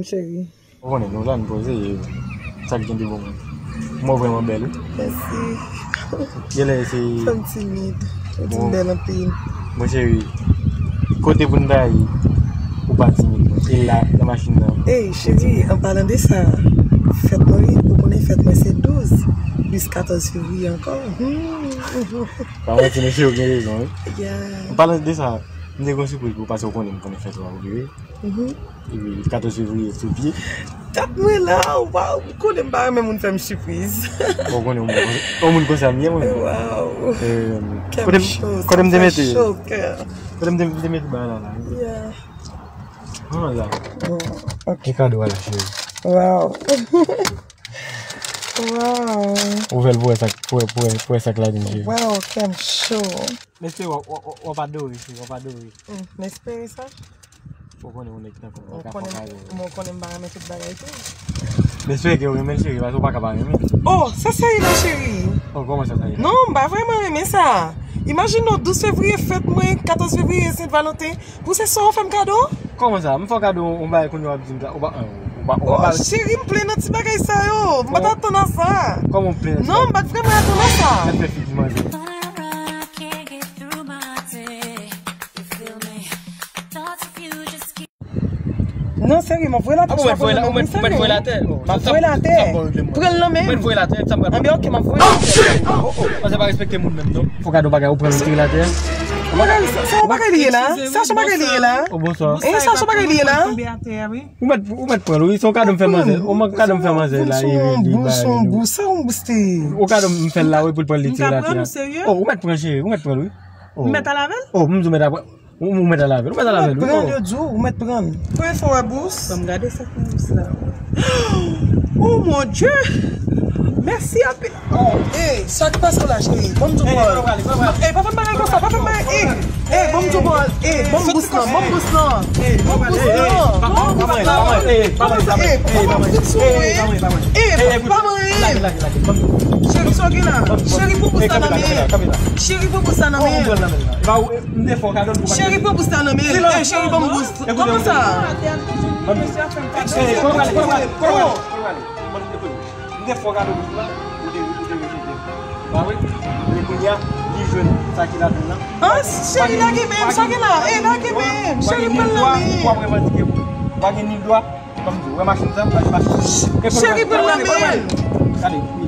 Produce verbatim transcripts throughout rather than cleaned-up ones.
Cheri. Ou konnen, nou la, nou poze, e sa k gen de bon. Mwen vrèman bèl, wi. Mèsi. Genlè se fanm timid. Ou di m bèl anpil. Bon, cheri, kote pou n ta ye? Ou pa timid, non. E la, nan machin nan. Ey, cheri, an palan de sa, fèt mwen, wi, ou konnen fèt mwen se douz plis katòz fevriye ankò. Hmm. Pa manti, non, cheri, ou gen rezon, wi. Yeah. An palan de sa, m te gen yon sipriz pou ou, paske ou konnen, m konnen fèt ou a, wi. Mhm. Epi katòz fevriye sou pye. Dat mwen la, waw, ou konnen m pa renmen moun fè m sipriz. Bon, ou konnen yon moun, yon moun konsa m ye, mwen. Waw. Eh, kè m cho, kote m te mete? Sa fè cho, kè. Kote m te, m te mete bagay la, la? Yeah. An la. Bon, ok. E kado a la, cheri. Waw. Waw. Ouvè l pou wè sa k, pou wè, pou wè, pou wè sa k ladan l, cheri. Waw, kè m cho. M espere w, w, w, w ap adore, cheri, w ap adore. Hmm, m espere sa. Ou konnen yon nèg tankou mwen, ou ka fè kado. Mwen konnen m pa renmen tout bagay tou. M espere ke w renmen l, cheri, paske ou pa ka pa renmen. Oh, sa serye la, cheri. Oh, kòman sa, sa serye la? Non, m pa vrèman renmen sa. Imajine w, douz fevriye fèt mwen, katòz fevriye Sent Valanten. Pou se sa w fè m kado? Kòman sa? M fè w kado yon bagay kounye a w ap di m sa. Ou pa, ou pa, ou pa. Oh, cheri, m plen nan ti bagay sa yo. M pa t atann a sa. Kòman w plen nan ti bagay? Non, m pa t vrèman atann a sa. Mèt fè figi manzè. Non, serye, m ap voye l atè. Ah, bon, ou mèt voye l atè? M ap voye l atè. Pran l nan men m. Mwen voye l atè, sa m pral. Anben, ok, m ap voye l atè. Oh, oh. Panse pa respekte moun menm, non. Fò gade yon bagay, ou pran l, ou tire l atè. Bagay, sa, sa yon bagay li ye la? Sa, sa yon bagay li ye la? Oh, bonswa. E sa, sa yon bagay li ye la? Ou mèt, ou mèt pran l, wi. Se yon kado m fè manzè. Yon kado m fè manzè la, e, e, e, bous, yon bous, sa yon bous te ye? Yon kado m fè l la, wi, pou l pran l, li tire l atè. Oh, ou mèt pran, cheri, ou mèt pran l, wi. Oh. M mèt al avè l? Oh, m di w mèt al pran. Ou, ou mèt al avè l. Ou mèt al avè l, wi. Ou mèt pran l, yo di w, ou mèt pran l. Premye fwa w wè bous? Ban m gade sa k nan bous la. Oh, mon Dieu! Mèsi anpil. Oh, ey, sa k pase w la, cheri? Ban m di w pawòl. Ey, pa fè m bagay konsa, pa fè m bagay. Ey, ey, ban m di w pawòl. Ey, ban m bous lan, ban m bous lan. Ban m bous lan. Ban m bous lan. Ey, pa manyen, pa manyen. Ey, pa manyen. Ey, pa manyen. Ey, pa manyen. Cheri, sa w gen la? Cheri, pran bous la nan men. Cheri, pran bous la nan men. M te fè w kado l pou. Cheri, pran bous la nan men. Ey, cheri, ban m bous. Kòman sa? M te fè w kado bous la, ou te, ou te rejte. Pa vre? Men kounye a, li jwenn sa ki ladan l lan. Ah, cheri, lage men m, sa gen la? Ey, lage men m. Cheri, pran l nan men. Ou ap revandike pou ou. Ou pa gen ni dwa. Ban m di w, wè machin sa, gade machin. Cheri, pran l nan men. Gade, wi.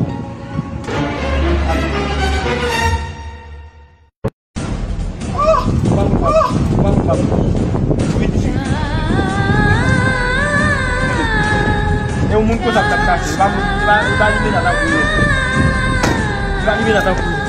E yon moun konsa k ap kache. Li pa, li pa, li pa rive nan tankou yo. Li pa rive nan tankou yo.